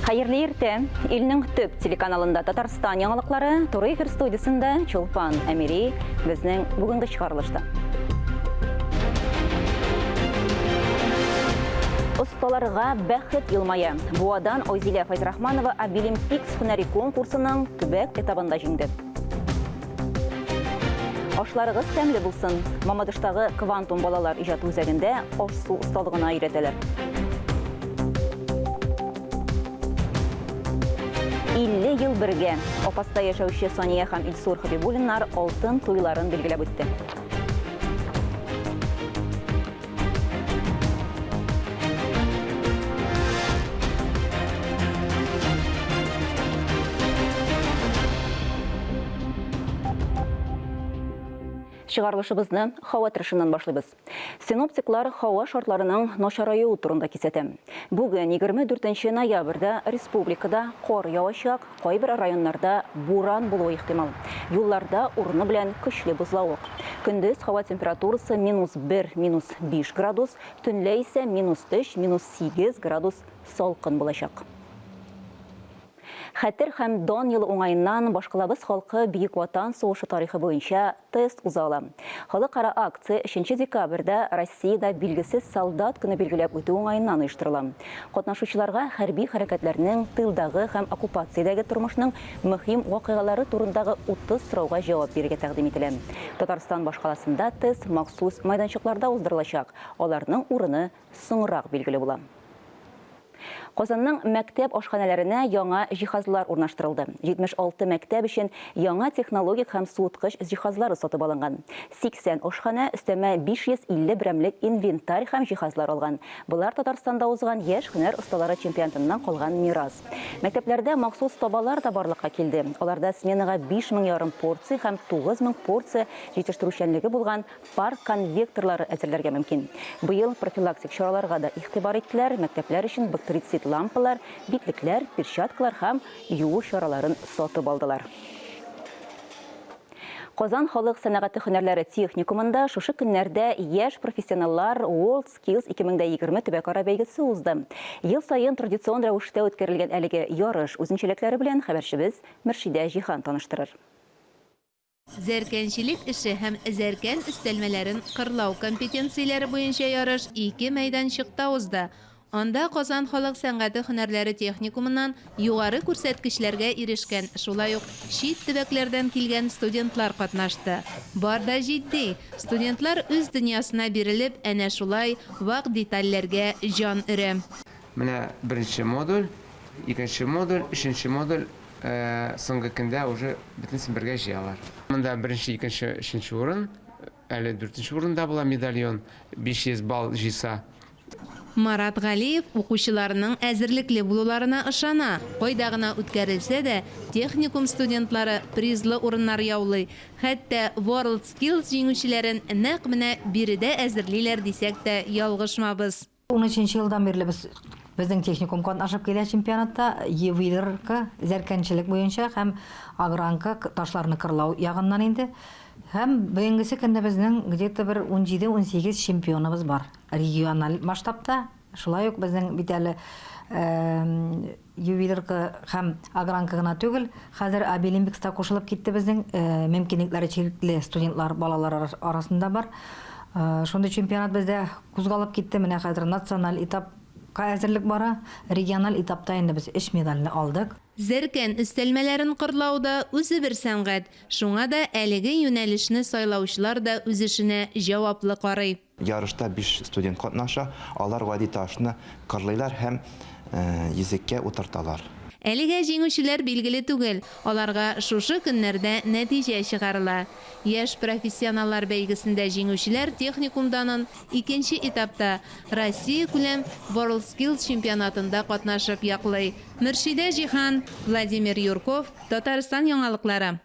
Хәерле иртә! Илнең төп телеканалында Татарстан яңалыклары, туры эфир студиясендә Чулпан Әмири безнең бүгенге чыгарылышта. Осталарга бәхет елмая. Буадан Айзилә Фәйзрахманова Абилимпикс һөнәри конкурсының төбәк этабында җиңде. Ашларыгыз тәмле булсын! Мамадыштагы Квантум балалар иҗаты үзәгендә аш-су осталыгына өйрәтәләр. 50 ел бергә Апаста яшәүче Сания һәм Илсур Хабибуллиннар алтын туйларын билгеләп үтте. Чыгарылышыбызны һава торышыннан башлыйбыз. Синоптиклар һава шартларының начараюы турында кисәтә. Бүген, 24 ноябрьдә, республикада кар явачак, Кайбер районнарда буран булуы ихтимал. Юлларда урыны белән көчле бозлавык. Көндез һава температурасы минус бер, минус биш градус, төнлә исә минус өч, минус сигез градус салкын булачак. Хәтер һәм дан елы уңаеннан башкалабыз халкы Бөек Ватан сугышы тарихы буенча тест уза ала. Халыкара акция өченче декабрьдә Россиядә Билгесез солдат көне билгеләп үтү уңаеннан оештырыла. Катнашучыларга хәрби хәрәкәтләрнең, тылдагы һәм оккупациядәге тормышның мөһим вакыйгалары турындагы 30 сорауга җавап бирергә тәкъдим ителә. Татарстан башкаласында тест махсус майданчыкларда уздырылачак, аларның урыны соңрак билгеле була. Казанның мәктәп ашханәләренә яңа җиһазлар урнаштырылды. 76 мәктәп өчен яңа технологик һәм суыткыч җиһазлары сатып алынган. 80 ашханә өстәмә 550 берәмлек инвентарь һәм җиһазлар алган. Болар Татарстанда узган яшь һөнәр осталары чемпионатыннан калган мирас. Мәктәпләрдә махсус табалар да барлыкка килде. Аларда сменага 5 мең ярым порция һәм 9 мең порция җитештерүчәнлеге булган Пар конвекторлары әзерләргә мөмкин. Быел профилактик чараларга да игътибар иттеләр, мәктәпләр өчен бактерицид лампалар, битлекләр, перчаткалар һәм юуу чараларын сатып алдылар. Казан халык сәнәгате һөнәрләре техникумында шушы көннәрдә яшь профессионаллар WorldSkills 2020 төбәкара бәйгесе узды. Ел саен традицион рәвештә үткәрелгән әлеге ярыш үзенчәлекләре белән хәбәрчебез Мөршидә Җиһан таныштырыр. Зәркәнчелек эше һәм зәркән өстәлмәләрен кырлау компетенцияләре буенча ярыш ике мәйданчыкта узды. Анда Казан халык сәнгате һөнәрләре техникумыннан югары күрсәткечләргә ирешкән, шулай ук чит төбәкләрдән килгән студентлар катнашты. Бар да җитди, студентлар үз дөньясына бирелеп, әнә шулай вак детальләргә җан өрә. Менә беренче модуль, икенче модуль, өченче модуль. Соңгы көндә уже бөтенесен бергә җыялар. Монда беренче, икенче, өченче урын, әле дүртенче урында була медальон, 500 балл җыйса. Марат Галиев укучыларының әзерлекле булуларына ышана. Кайда гына үткәрелсә дә, техникум студентлары призлы урыннар яулый. Хәтта WorldSkills җиңүчеләрен нәкъ менә биредә әзерлиләр дисәк тә ялгышмабыз. Унөченче елдан бирле без безнең техникум катнашып килә чемпионатта, ювелирка, зәркәнчелек буенча һәм огранка, ташларны кырлау ягыннан инде. Һәм бүгенгесе көндә безнең где-то бер унҗиде-унсигез чемпионыбыз бар региональ масштабта. Шулай ук безнең бит әле Ювелирка һәм огранка гына түгел, хәзер Абилимпикс та кушылып китте безнең, мөмкинлекләре чикле студентлар, балалар арасында бар. Шундый чемпионат бездә кузгалып китте. Менә хәзер националь этапка әзерлек бара. Региональ этапта инде без өч медальне алдык. Зәркән өстәлмәләрен кырлау да үзе бер сәнгать. Шуңа да әлеге юнәлешне сайлаучылар да үз эшенә җаваплы карый. Ярышта биш студент катнаша, алар гади ташны кырлыйлар һәм йөзеккә утырталар. Әлегә җиңүчеләр билгеле түгел, аларга шушы көннәрдә нәтиҗә чыгарыла. Яшь профессионаллар бәйгесендә җиңүчеләр техникум данын икенче этапта Россиякүләм WorldSkills чемпионатында катнашып яклый. Мөршидә Җиһан, Владимир Юрков, Татарстан яңалыклары.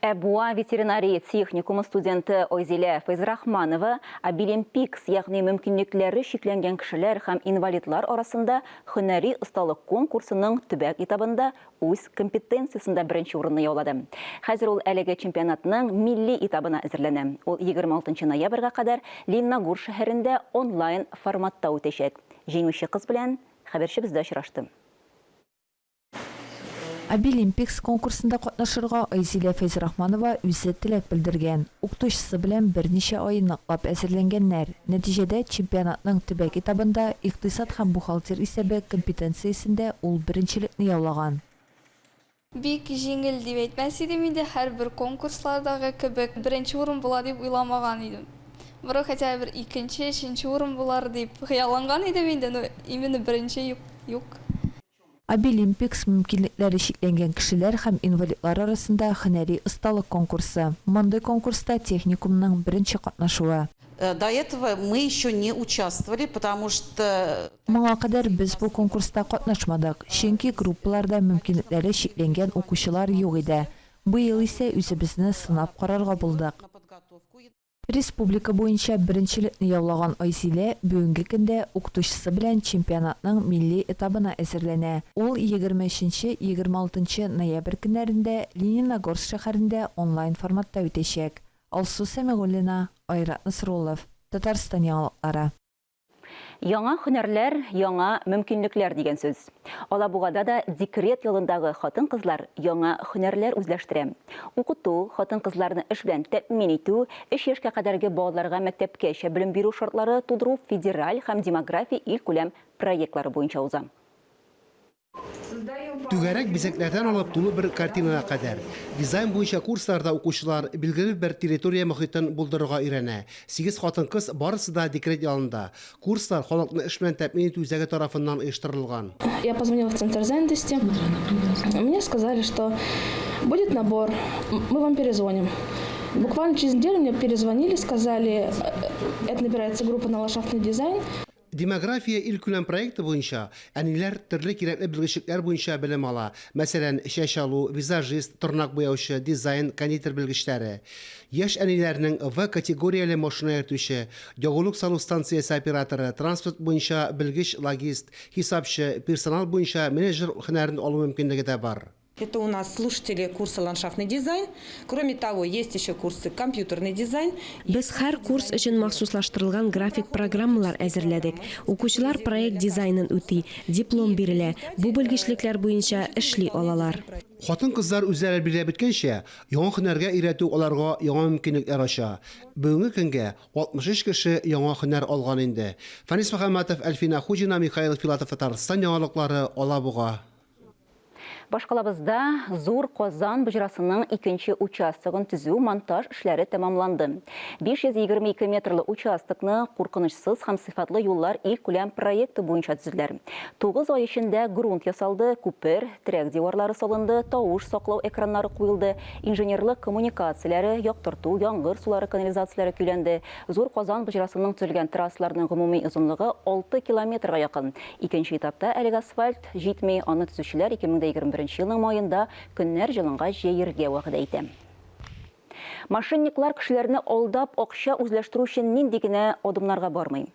Ә Буа ветеринария техникумы студенты Айзилә Фәйзрахманова Абилимпикс, ягъни мөмкинлекләре чикләнгән кешеләр һәм инвалидлар арасында һөнәри осталык конкурсының төбәк этабында үз компетенциясендә беренче урынны яулады. Хәзер ул әлеге чемпионатның милли этабына әзерләнә. Ул 26 ноябрьгә кадәр Лениногорск шәһәрендә онлайн форматта үтәчәк. Җиңүче кыз белән хәбәрчебез дә очрашты. Абилимпикс конкурсында катнашырга Айзилә Фәйзрахманова үзе теләк белдергән. Укытучысы белән берничә ай ныклап әзерләнгәннәр. Нәтиҗәдә, чемпионатның төбәк этабында икътисад һәм бухгалтер исәбе компетенциясендә ул беренчелекне яулаган. Бик җиңел дип әйтмәс идем инде, һәрбер конкурслардагы кебек беренче урын була дип уйламаган идем. Бер хотя бы бер икенче, өченче урын булар дип хыялланган идем инде, но именно беренче юк, юк. Абилимпикс, мөмкинлекләре чикләнгән кешеләр һәм инвалидлар арасында һөнәри осталык конкурсы. Мондый конкурста техникумның беренче катнашуы. До этого мы еще не участвовали, потому что Моңа кадәр без бу конкурста катнашмадык, чөнки группаларда мөмкинлекләре чикләнгән укучылар юк иде. Быел исә үзебезне сынап карарга булдык. На подготовку. Республика буенча беренчелекне яулаган Айзилә бүгенге көндә укытучысы белән чемпионатның милли этабына әзерләнә. Ул 23-26 ноябрь көннәрендә Лениногорск шәһәрендә онлайн форматта үтәчәк. Алсу Сәмигуллина, Айрат Насруллов, Татарстан яңалыклары. Яңа һөнәрләр, яңа мөмкинлекләр дигән сүз. Алабугада да декрет ялындагы хатын-кызлар яңа һөнәрләр үзләштерә. Укыту, хатын-кызларны эш белән тәэмин итү, өч яшькә кадәрге балаларга мәктәпкәчә белем бирү шартлары тудыру федераль һәм демография илкүләм проектлары буенча уза. Түгәрәк бизәкләрдән алып тулы бер картинага кадәр. Дизайн буенча курсларда укучылар билгеле бер территория мохитен булдырырга өйрәнә. Сигез хатын-кыз барысы да декрет ялында. Курслар халыкны эш белән тәэмин итү үзәге тарафыннан оештырылган. Я позвонила в центр занятости. Мне сказали, что будет набор, мы вам перезвоним. Буквально через неделю мне перезвонили, сказали, это набирается группа на ландшафтный дизайн. Демография илкүләм проекты буенча әниләр төрле кирәкле белгечлекләр буенча белем ала. Мәсәлән, чәч алу, визажист, тырнак буяучы, дизайн, кондитер белгечләре. Яшь әниләрнең В категорияле машина йөртүче, ягулык салу станциясе операторы, транспорт буенча белгеч-логист, хисапчы, персонал буенча менеджер һөнәрен алу мөмкинлеге дә бар. Это у нас слушатели курса «Ландшафтный дизайн». Кроме того, есть еще курсы «Компьютерный дизайн». Без һәр курс өчен махсуслаштырылган график программалар әзерләдек. Укучылар проект дизайнын үти, диплом бирелә, бу белгечлекләр буенча эшли алалар. Хатын-кызлар үзләре билгеләп үткәнчә, яңа һөнәргә өйрәтү аларга яңа мөмкинлекләр ача. Бүгенге көнгә 63 кеше яңа һөнәр алган инде. Фәнис Мөхәммәтов, Әлфинә Хуҗина, Михаил Филатов, Татарстан яңалыклары, Алабуга. Башкалабызда Зур Казан боҗрасының икенче участогын төзү монтаж эшләре тәмамланды. 522 метрлы участокны куркынычсыз һәм сыйфатлы юллар илкүләм проекты буенча төзеделәр. 9 ай эчендә грунт ясалды, күпер, терәк диварлары салынды, тавыш саклау экраннары куелды, инженерлык коммуникацияләре, яктырту, яңгыр сулары канализацияләре көйләнде. Зур Казан боҗрасының төзелгән трассаларның гомуми озынлыгы 6 километрга якын. Икенче этапта әлеге асфальт җитми, аны төзүчеләр 2021 елның маенда көннәр җылынгач җәергә вәгъдә итә. Мошенниклар кешеләрне алдап акча үзләштерү өчен нинди генә адымнарга бармый.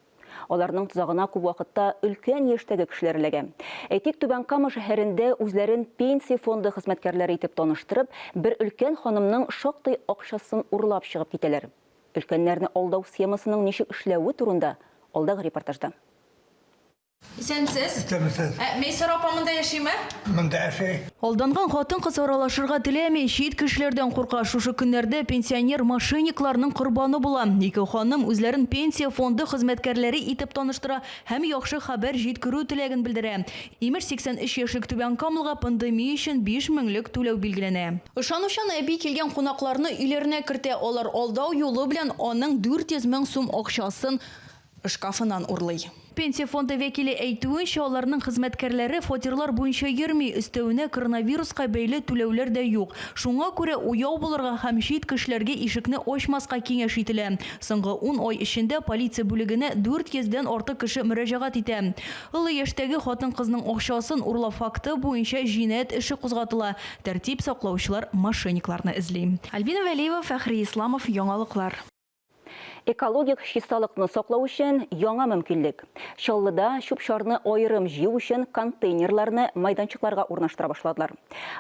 Аларның тозагына күп вакытта өлкән яшьтәге кешеләр эләгә. Әйтик, Түбән Кама шәһәрендә үзләрен пенсия фонды хезмәткәрләре итеп таныштырып, бер өлкән ханымның шактый акчасын урлап чыгып китәләр. Өлкәннәрне алдау схемасының ничек эшләве турында алдагы репортажда. Исәнсез. Исәнмесез. Ә, Мәйсәрә апа монда яшиме? Монда яши. Алданган хатын-кыз аралашырга теләми, чит кешеләрдән курка. Шушы көннәрдә пенсионер мошенникларның корбаны була. Ике ханым үзләрен пенсия фонды хезмәткәрләре итеп таныштыра һәм яхшы хәбәр җиткерү теләген белдерә. Имеш, 83 яшьлек Түбән Камалга пандемия өчен 5 меңлек түләү билгеләнә. Ышанучан әби килгән кунакларны өйләренә кертә. Алар алдау юлы белән аның 400 мең сум акчасын шкафыннан урлый. Пенсия фонды вәкиле әйтүенчә, аларның хезмәткәрләре фатирлар буенча йөрми, өстәвенә коронавируска бәйле түләүләр дә юк. Шуңа күрә уяу булырга һәм чит кешеләргә ишекне ачмаска киңәш ителә. Соңгы ун ай эчендә полиция бүлегенә 400 дән артык кеше мөрәҗәгать итә. Олы яшьтәге хатын-кызның акчасын урлау факты буенча җинаять эше кузгатыла. Тәртип саклаучылар мошенникларны эзли. Альбина Вәлиева, Фәхри Исламов, Яңалыклар. Экологик чисталыкны саклау өчен яңа мөмкинлек. Чаллыда чүп-чарны аерым җыю өчен контейнерларны майданчыкларга урнаштыра башладылар.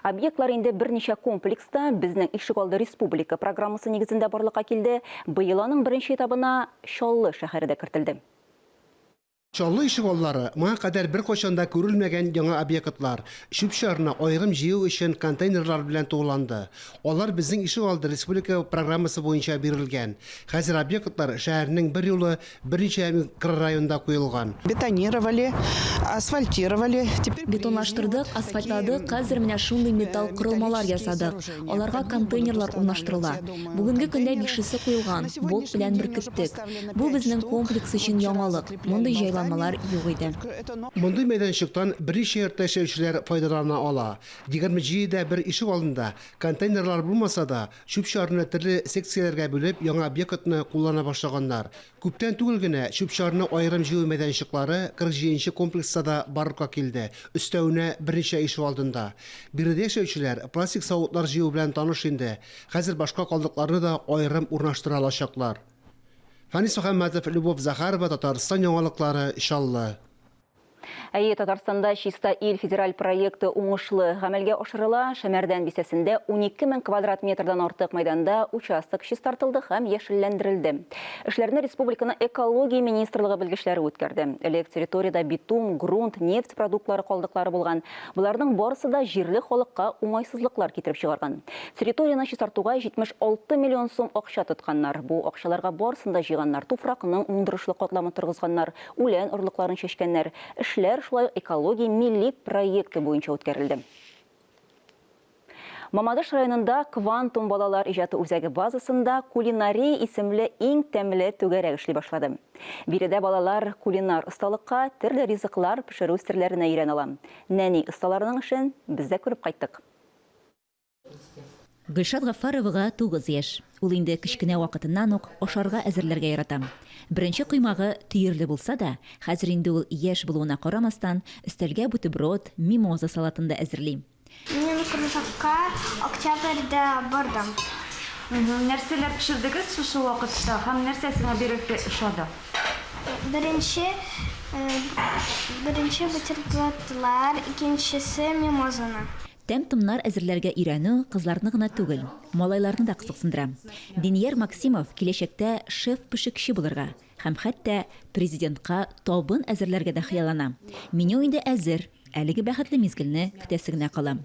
Объектлар инде берничә комплекста Безнең ишегалды республика программасы нигезендә барлыкка килде. Быел аның беренче этабына Чаллы шәһәре дә кертелде. Чаллы ишегаллары, моңа кадәр беркайчан да күрелмәгән яңа объектлар, чүп-чарны аерым җыю өчен контейнерлар белән тулыланды. Алар Безнең ишегалды республика программасы буенча бирелгән. Хәзер объектлар шәһәрнең берьюлы берничә микрорайонында куелган. Бетонировали, асфальтировали. Теперь Бетонлаштырдык, асфальтладык, хәзер менә шундый металл корылмалар ясадык. Аларга контейнерлар урнаштырыла. Бүгенге көндә бишесе куелган, болт белән беркеттек. Бу безнең комплекс өчен яңалык, мондый җайланмалар юк иде. Мондый мәйданчыктан берничә йортта яшәүчеләр файдалана ала. 27 дә бер ишек алдында контейнерлар булмаса да, чүп-чарны төрле секцияләргә бүлеп, яңа объектны куллана башлаганнар. Күптән түгел генә чүп-чарны аерым җыю мәйданчыклары 47 нче комплекста да барлыкка килде, өстәвенә, берничә ишек алдында. Биредә яшәүчеләр пластик савытлар җыю белән таныш инде, хәзер башка калдыкларны да аерым урнаштыра алачаклар. Фәнис Мөхәммәтов, Любовь Захарова, Татарстан яңалыклары, Чаллы. Әйе, Татарстанда Чиста ил федераль проекты уңышлы гамәлгә ашырыла. Шәмәрдән бистәсендә 12 мең квадрат метрдан артык мәйданда участок чистартылды һәм яшелләндерелде. Эшләрне республиканың экология министрлыгы белгечләре үткәрде. Элек территориядә битум, грунт, нефть продуктлары калдыклары булган. Боларның барысы да җирле халыкка уңайсызлыклар китереп чыгарган. Территорияне чистартуга 76 миллион сум акча тотканнар. Бу акчаларга барысын да җыйганнар, туфракның уңдырышлы катламын торгызганнар, үлән орлыкларын чәчкәннәр. Эшләр шулай ук Экология милли проекты буенча үткәрелде. Мамадыш районында Квантум балалар иҗаты үзәге базасында Кулинария исемле иң тәмле түгәрәк эшли башлады. Биредә балалар кулинар осталыкка, төрле ризыклар пешерү серләренә өйрәнә ала. Нәни осталарның эшен без дә күреп кайттык. Гөлшат Гаффаровага 9 яшь. Ул инде кечкенә вакытыннан ук ашарга әзерләргә ярата. Беренче коймагы төерле булса да, хәзер инде ул яшь булуына карамастан, өстәлгә бутерброд, мимоза салатын да әзерли. Мин кружокка октябрьдә бардым. Нәрсәләр пешердегез шушы вакытта һәм нәрсә сиңа бигрәк тә ошады? Беренче, беренче бутербродлар, икенчесе мимозаны. Тәм-томнар әзерләргә өйрәнү кызларны гына түгел, малайларны да кызыксындыра. Динияр Максимов киләчәктә шеф-пешекче булырга һәм хәтта президентка табын әзерләргә дә хыяллана. Меню инде әзер, Әлеге бәхетле мизгелне көтәсе генә кала.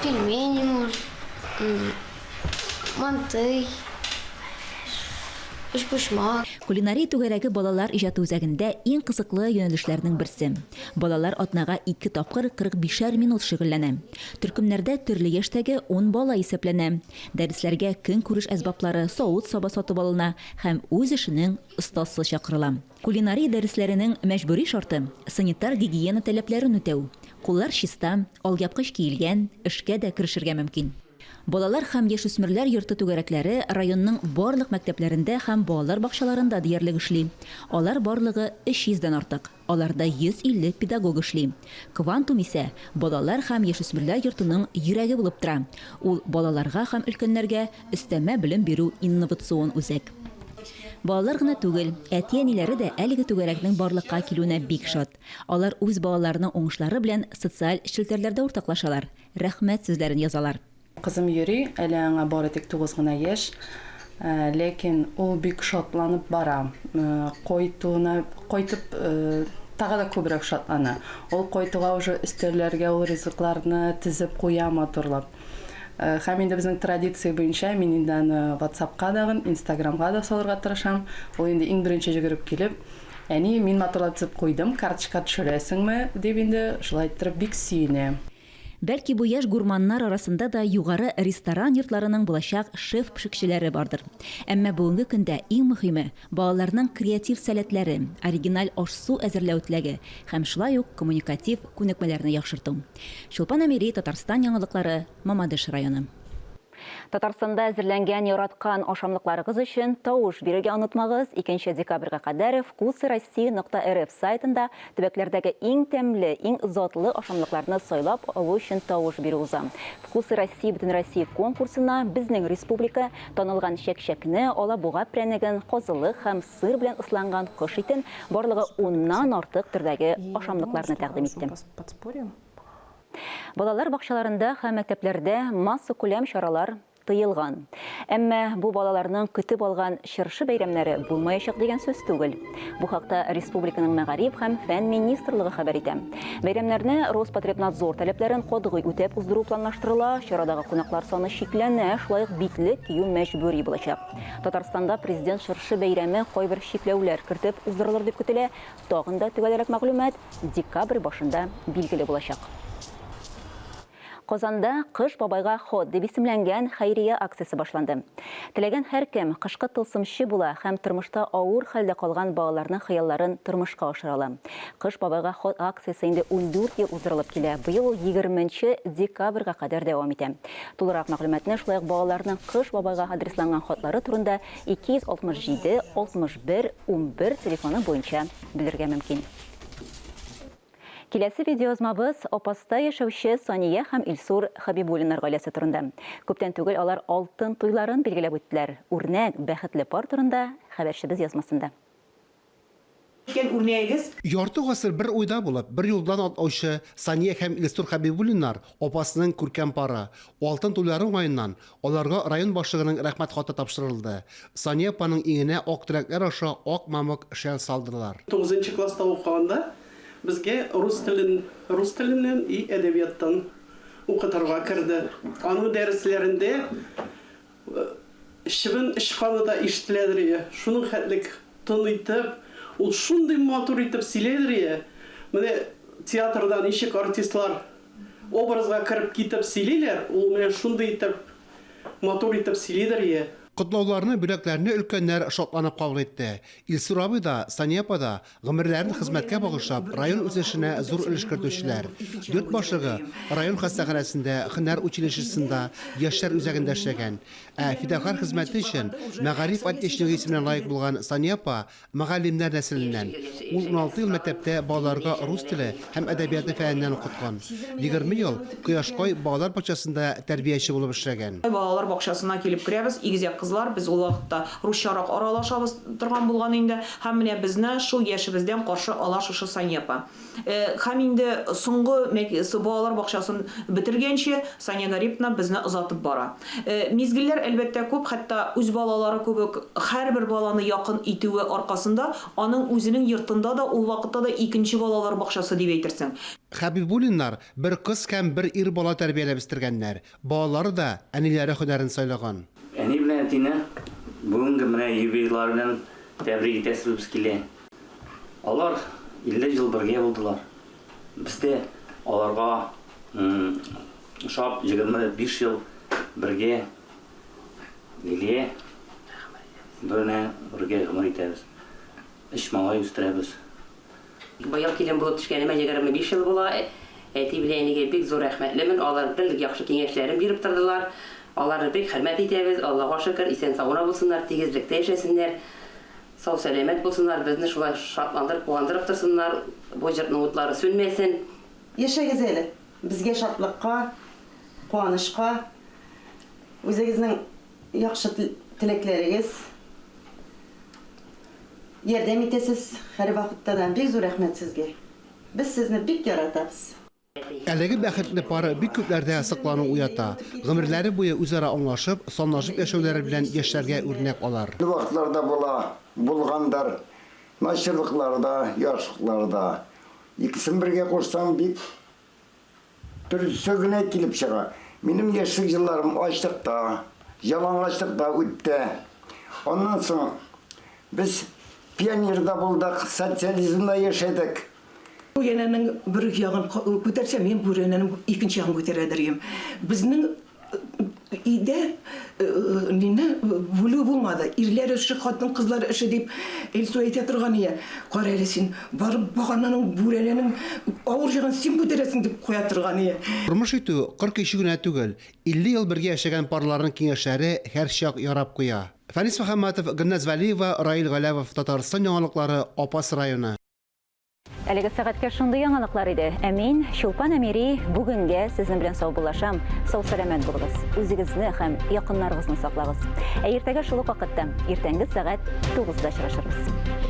Пельмени, может, мантый, өчпочмак. Кулинария түгәрәге балалар иҗаты үзәгендә иң кызыклы юнәлешләрнең берсе. Балалар атнага ике тапкыр 45 әр минут шөгыльләнә. Төркемнәрдә төрле яшьтәге ун бала исәпләнә. Дәресләргә көнкүреш әсбаплары, савыт-саба сатып алына һәм үз эшенең остасы чакырыла. Кулинария дәресләренең мәҗбүри шарты, санитар-гигиена таләпләрен үтәү. Куллар чиста, алъяпкыч киелгән, эшкә дә керешергә мөмкин. Балалар һәм яшүсмерләр йорты түгәрәкләре районның барлык мәктәпләрендә һәм балалар бакчаларында диярлек эшли. Алар барлыгы 300 дән артык. Аларда 150 педагог эшли. Квантум исә балалар һәм яшүсмерләр йортының йөрәге булып тора. Ул балаларга һәм өлкәннәргә өстәмә белем бирү инновацион үзәк. Балалар гына түгел, әти-әниләре дә әлеге түгәрәкнең барлыкка килүенә бик шат. Алар үз балаларының уңышлары белән социаль челтәрләрдә уртаклашалар, рәхмәт сүзләрен язалар. Кызым йөри, әле аңа бары тик 9 гына яшь. Ләкин ул бик шатланып бара. Кайтуына, кайтып тагы да күбрәк шатлана. Ул кайтуга уже өстәлләргә ул ризыкларны тезеп куя матурлап. Һәм инде безнең традиция буенча мин инде аны WhatsApp-ка дагын, Instagram-га да салырга тырышам. Ул инде иң беренче йөгереп килеп, Әни, мин матурлап төзеп куйдым, карточка төшерәсеңме? дип инде шулай иттереп бик сөенә. Бәлки бу яшь гурманнар арасында да югары ресторан йортларының булачак шеф-пешекчеләре бардыр. Әмма бүгенге көндә иң мөһиме, балаларның креатив сәләтләре, оригиналь аш-су әзерләү теләге һәм шулай ук коммуникатив күнекмәләрне яхшырту. Чулпан Әмири, Татарстан яңалыклары, Мамадыш районы. Татарстанда әзерләнгән яраткан ашамлыкларыгыз өчен тавыш бирергә онытмагыз. 2 декабрьгә кадәр Вкусы России нокта рф сайтында төбәкләрдәге иң тәмле, иң затлы ашамлыкларны сайлап алу өчен тавыш бирү уза. Вкусы России Бөтенроссия конкурсына безнең республика танылган чәк-чәкне, алабуга прәнеген, казылык һәм сыр белән ысланган кош итен, барлыгы уннан артык төрдәге ашамлыкларны тәкъдим итте. Балалар бакчаларында һәм мәктәпләрдә массакүләм чаралар. тыелган. Әмма бу балаларның көтеп алган чыршы бәйрәмнәре булмаячак дигән сүз түгел. Бу хакта республиканың мәгариф һәм фән министрлыгы хәбәр итә. Бәйрәмнәрне Роспотребнадзор таләпләрен катгый үтәп уздыру планлаштырыла, чарадагы кунаклар саны чикләнә, шулай ук битлек кию мәҗбүри булачак. Татарстанда Президент чыршы бәйрәме кайбер чикләүләр кертеп уздырылыр дип көтелә. Тагын да төгәлрәк мәгълүмат декабрь башында билгеле булачак. Казанда Кыш бабайга ход дип исемләнгән хәйрия акциясе башланды. Теләгән һәркем кышкы тылсымчы була һәм тормышта авыр хәлдә калган балаларның хыялларын тормышка ашыра ала. Кыш бабайга ход акциясе инде 14 ел уздырылып килә, быел ул 20 нче декабрьгә кадәр дәвам итә. Тулырак мәгълүматны, шулай ук балаларның Кыш бабайга адресланган хатлары турында 267 61 11 телефоны буенча белергә мөмкин. Киләсе видеоязмабыз Апаста яшәүче Сания һәм Илсур Хәбибуллиннар гаиләсе турында. Күптән түгел алар алтын туйларын билгеләп үттеләр. Үрнәк, бәхетле пар турында хәбәрчебез язмасында. Икән үрнәгегез. Ярты гасыр бер уйда булып, бер юлдан атлаучы Сания һәм Илсур Хәбибуллиннар Апасның күркәм пары. Алтын туйлары уңаеннан аларга район башлыгының Рәхмәт хаты тапшырылды. Сания апаның иңенә ак теләкләр аша ак мамык шәл салдылар. Тугызынчы класста укыганда безгә рус телен, рус теленнән и әдәбияттан укытырга керде. Аның дәресләрендә Чебен очканы да ишетеләдер ие. Шуның хәтлек тын итеп, ул шундый матур итеп сөйләйдер ие. Менә театрда ничек артистлар образга кереп китеп сөйлиләр, ул менә шундый итеп матур итеп сөйлидер ие. Котлауларны, бүләкләрне өлкәннәр шатланып кабул итте. Илсур абый да, Сания апа да Гомерләрен хезмәткә багышлап, район үсешенә зур өлеш кертүчеләр. Йорт башлыгы район хастаханәсендә, һөнәр училищесында, яшьләр үзәгендә эшләгән. Ә фидакарь хезмәте өчен Мәгариф отличнигы исеменә лаек булган Сания апа мөгаллимнәр нәселеннән. Ул 16 ел мәктәптә балаларга рус теле һәм әдәбияты фәненнән укыткан. 20 ел Кояшкай балалар бакчасында тәрбияче булып эшләгән. Балалар бакчасына килеп керәбез, игезәк кызлар, без ул вакытта русчарак аралашабыз торган булган инде. Һәм менә безне шул яшебездән каршы ала шушы Сания апа. Һәм инде соңгы балалар бакчасын бетергәнче Сания Гариповна безне озатып бара. Мизгелләр, әлбәттә, күп, хәтта үз балалары кебек һәрбер баланы якын итүе аркасында аның үзенең йортында да ул вакытта да икенче балалар бакчасы дип әйтерсең. Хәбибуллиннар бер кыз һәм бер ир бала тәрбияләп үстергәннәр. Балалары да әниләре һөнәрен сайлаган. Әни белән әтине бүгенге менә юбилейлары белән тәбрик итәсебез килә. Алар 50 ел бергә булдылар. Без дә аларга ошап 25 ел бергә Лилия белән бергә гомер итәбез. Өч малай үстерәбез. Быел килен булып төшкәнемә 25 ел була. Әти белән әнигә бик зур рәхмәтлемен. Алар гел яхшы киңәшләрен биреп тордылар. Аларны бик хөрмәт итәбез. Аллага шөкер, исән-сау гына булсыннар, тигезлектә яшәсеннәр, сау-сәламәт булсыннар, безне шулай шатландырып, куандырып торсыннар. Бу җырның утлары сүнмәсен. Яшәгез әле, безгә шатлыкка, куанычка, үзегезнең Яхшы теләкләрегез, ярдәм итәсез һәрвакытта да. Бик зур рәхмәт сезгә. Без сезне бик яратабыз. Әлеге бәхетле пар бик күпләрдә соклану уята. Гомерләре буе үзара аңлашып, санлашып яшәүләре белән яшьләргә үрнәк алар. Вакытлар да була, булгандыр. Начарлыклары да, яхшылыклары да. Икесен бергә кушсаң, бик Төрлесе генә килеп чыга. Минем яшьлек елларым ачлыкта, ялангачлыкта үтте. Аннан соң без пионерда булдык, социализмда яшәдек. Бүрәнәнең бер ягын күтәрсә, мин бүрәнәнең икенче ягын күтәрәдер идем. Безнең өйдә мине бүлү булмады. Ирләр эше, хатын-кызлар эше дип Илсу әйтә торган ие. Кара әле син, барып багананың, бүрәнәнең авыр җагын син күтәрәсең дип куя торган ие. Тормыш итү кыр кичү генә түгел, 50 ел бергә яшәгән парларның киңәшләре һәрчак ярап куя. Фәнис Мөхәммәтов, Гөлназ Вәлиева, Раил Галәвов, Татарстан яңалыклары, Апас районы. Әлеге сәгатькә шундый яңалыклар иде. Ә мин, Чулпан Әмири, бүгенгә сезнең белән саубуллашам. Сау-сәламәт булыгыз. Үзегезне һәм якыннарыгызны саклагыз. Ә иртәгә шул ук вакытта, иртәнге сәгать 9-да очрашырбыз.